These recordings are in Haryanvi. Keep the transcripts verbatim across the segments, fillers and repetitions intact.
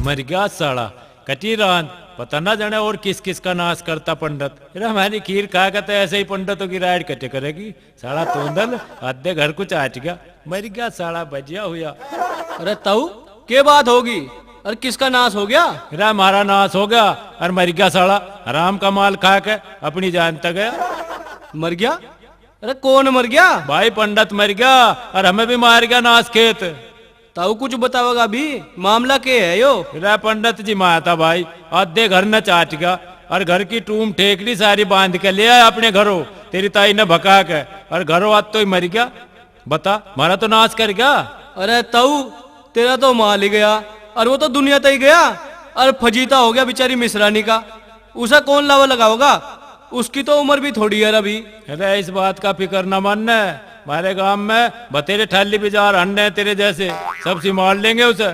मर गया साला। कटी रांद, पता ना जाने और किस किस का नाश करता पंडित। अरे हमारी खीर खा के तो ऐसे ही पंडितों की राइड कटे करेगी। साला तोंदल, आधे घर कुछ आट गया। मर गया साला, बजिया हुआ। अरे ताऊ, के बात होगी? अरे किसका नाश हो गया? अरे हमारा नाश हो गया। अरे मर गया साला, हराम का माल खा के अपनी जान तक गया। मर गया? अरे कौन मर गया? भाई पंडित मर गया और हमें भी मार गया नाश खेत। ताऊ कुछ बतावेगा अभी, मामला के है यो? रे पंडित जी, मैं था भाई, आधे घर न चाट गया और घर की टूम ठेकड़ी सारी बांध के ले आया अपने घरों। तेरी ताई ने भका के और घरों आते ही मर गया। बता, मारा तो नाश कर गया। अरे ताऊ, तेरा तो माल ही गया और वो तो दुनिया तक ही गया और फजीता हो गया बेचारी मिसरानी का। उसे कौन लावा लगाओगा? उसकी तो उम्र भी थोड़ी है अभी। अरे इस बात का फिक्र ना मानने, हमारे गांव में बतेरे ठाली बाजार हंडे हैं तेरे जैसे, सब सी मार लेंगे उसे।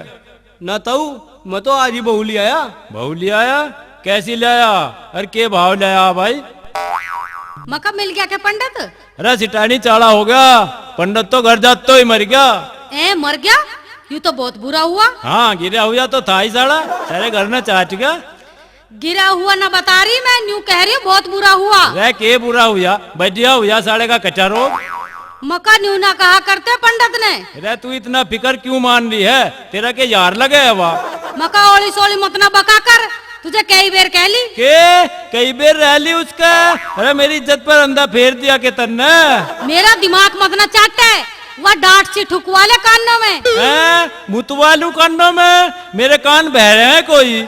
ना ताऊ, मैं तो आज ही बहू ले आया। बहू ले आया? कैसी ले आया? और के भाव ले आया भाई? मका मिल गया क्या पंडित? अरे सिटानी चाला हो गया, पंडित तो घर जातो ही मर गया। ए मर गया? यू तो बहुत बुरा हुआ। हाँ, गिरा हुआ तो था ही साला, सारे घर ने चाट गया। गिरा हुआ ना बता रही मैं, न्यू कह रही हूँ बहुत बुरा हुआ। रे के बुरा हुआ, बढ़िया हुआ साले का कच्चा रोग। मका न्यू ना कहा करते पंडित ने। रे तू इतना फिकर क्यों मान रही है, तेरा के यार लगे है वा। मका ओली सोली मत ना बका कर, तुझे कई बेर कह ली। के कई बेर रह ली उसका। अरे मेरी इज्जत पर अंधा फेर दिया के तन्ने। मेरा दिमाग मत ना चाटे, वह डांट सी ठुकवा ले कानों में। हैं? मुतवा लूं कानों में? मेरे कान बह रहे हैं कोई।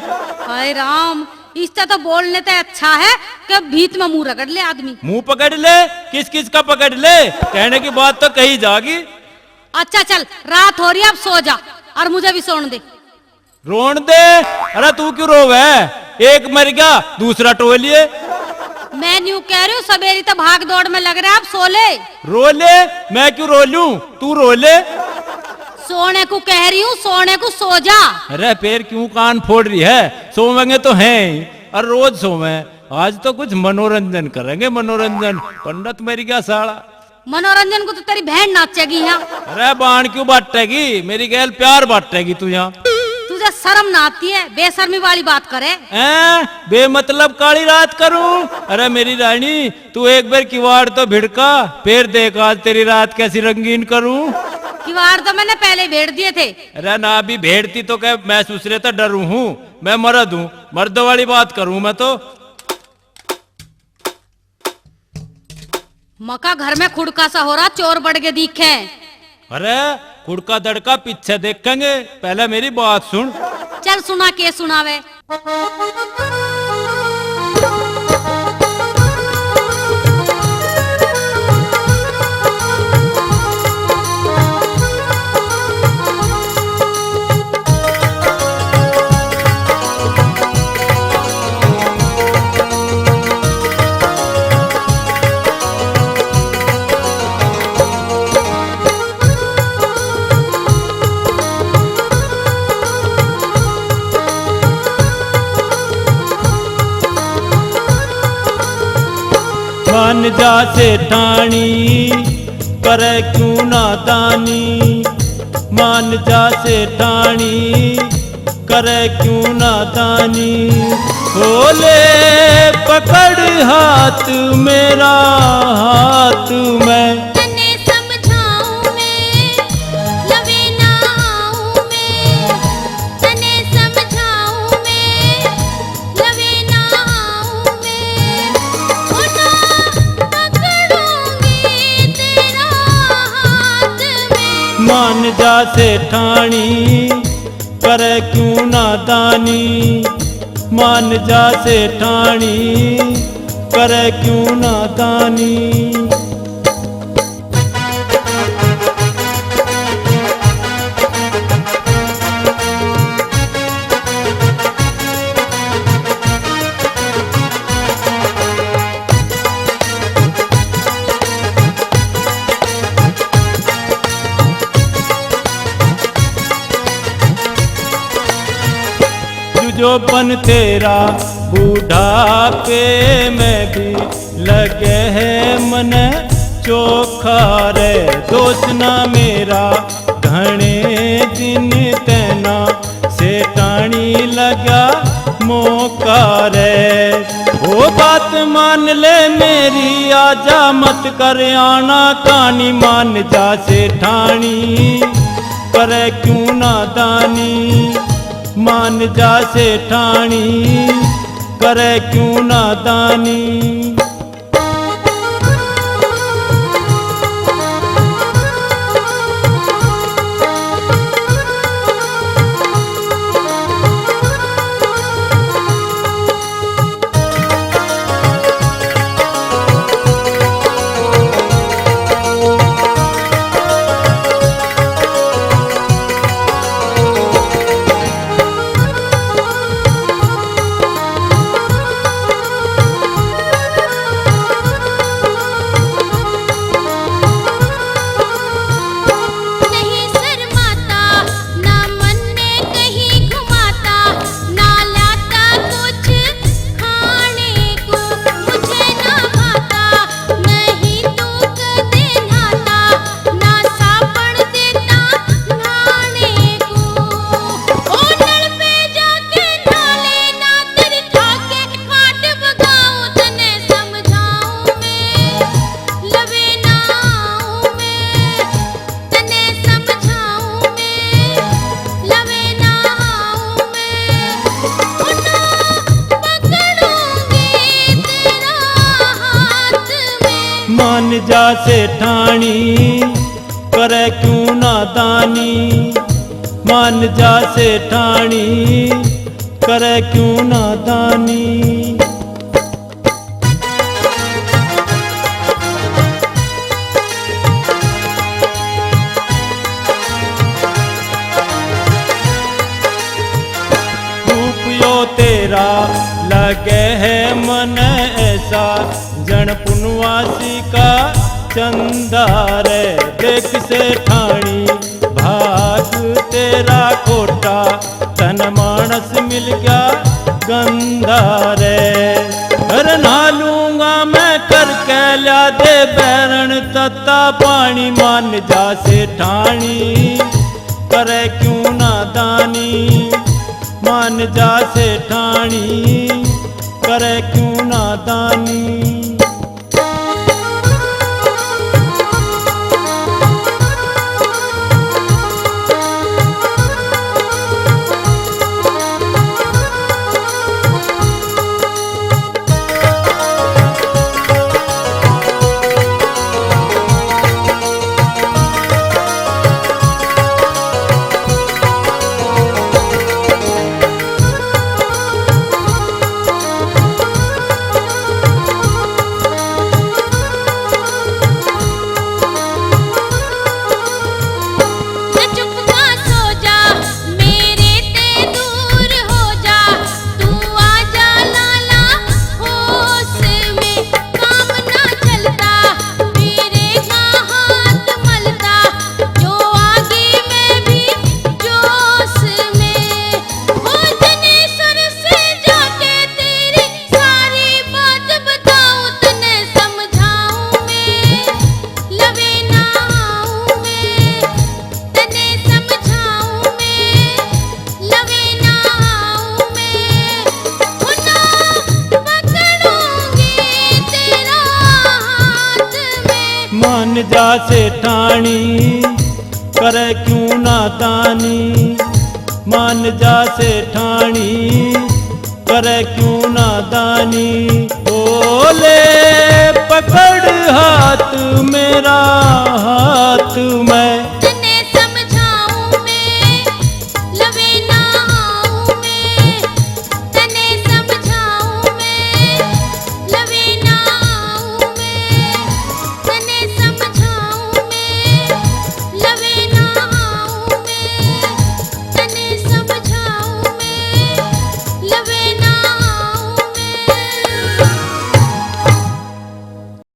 हाय राम, इससे तो बोलने ते अच्छा है कि भीत में मुंह रगड़ ले आदमी। मुंह पकड़ ले, किस किस का पकड़ ले, कहने की बात तो कही जागी। अच्छा चल, रात हो रही है, अब सो जा और मुझे भी सोने दे। रोन दे। अरे तू क्यों रोवे? एक मर गया, दूसरा टो लिए। मैं न्यू कह रही हूँ, सवेरी तो भाग दौड़ में लग रहा है, अब सो ले। रो ले, मैं क्यों रो लूं, तू रो ले। सोने को कह रही हूँ, सोने को सो जा। अरे फिर क्यों कान फोड़ रही है, सोवेंगे तो हैं ही, और रोज सोवे। आज तो कुछ मनोरंजन करेंगे, मनोरंजन। पंडित मर गया साला। मनोरंजन को तो तेरी बहन नाचेगी यहाँ। अरे बाण क्यों बांटेगी, मेरी गैल प्यार बांटेगी तू यहाँ। तुझे शर्म ना आती है, बेशर्मी वाली बात करे। हैं? बेमतलब काली रात करूं? अरे मेरी रानी, तू एक बार किवाड़ तो भिड़का, फिर देख आज तेरी रात कैसी रंगीन करूं। किवाड़ तो मैंने पहले भेड़ दिए थे। अरे ना, अभी भेड़ती तो क्या, मैं सुसरे तो डरू हूँ, मैं मर्द हूँ, मर्दों वाली बात करूँ मैं तो। मका घर में खुड़का सा हो रहा, चोर बढ़ के दिखे। अरे, खुड़का दड़का पीछे देखेंगे, पहले मेरी बात सुन। चल सुना, के सुनावे। मान जा सेठानी, करे क्यों नादानी, मान जा सेठानी, करे क्यों नादानी। ओ ले पकड़ हाथ मेरा, हाथ में। तने समझाऊं मैं, लवे ना आऊं मैं, तने समझाऊं मैं, लवे ना आऊं मैं, ओ ना पकड़ूंगी तेरा हाथ मैं। मान जा सेठानी, करे क्यों नादानी, मान जा सेठानी, करे क्यों नादानी। जो जोबन तेरा बुढ़ापे में भी लगे है मने चोखा रे, दोस्त ना मेरा घणे ले मेरी आजा मत कर आना कानी, मान जा सेठानी, करे क्यों नादानी, मान जा सेठानी, करे क्यों नादानी। नहीं शर्माता, ना मन में कहीं घुमाता, ना लाता कुछ खाने को, मुझे ना भाता, नहीं तू कदे नहाता, ना साबण देता नहाने को। ओ नल पे जाके नहा लेना, तेरी खाके खाट बगाऊं, तने समझाऊं मैं, लवे ना आऊं मैं। तने समझाऊं मैं, लवे ना आऊं मैं, उठा पकड़ूंगी तेरा हाथ मैं। मान जा सेठानी, करे क्यों नादानी, मान जा सेठानी, करे क्यों नादानी। रूप यो तेरा लगे है मन ऐसा, जण पुनवासी का चंदा रे। देख सेठानी भाग तेरा खोटा, तन मानस मिल गया गंदा रे। अरे नहा लूंगा मैं करके ल्या दे बैरण तत्ता पानी, मान जा सेठानी, करे क्यों नादानी, मान जा सेठानी, करे क्यों नादानी। सारी बात बताऊं, तने समझाऊं मैं, लवे ना आऊं मैं, तने समझाऊं मैं, लवे ना आऊं मैं, उठा पकड़ूंगी तेरा हाथ मैं। मान जा सेठानी, करे क्यों नादानी, मान जा सेठानी, करे क्यों नादानी। बोले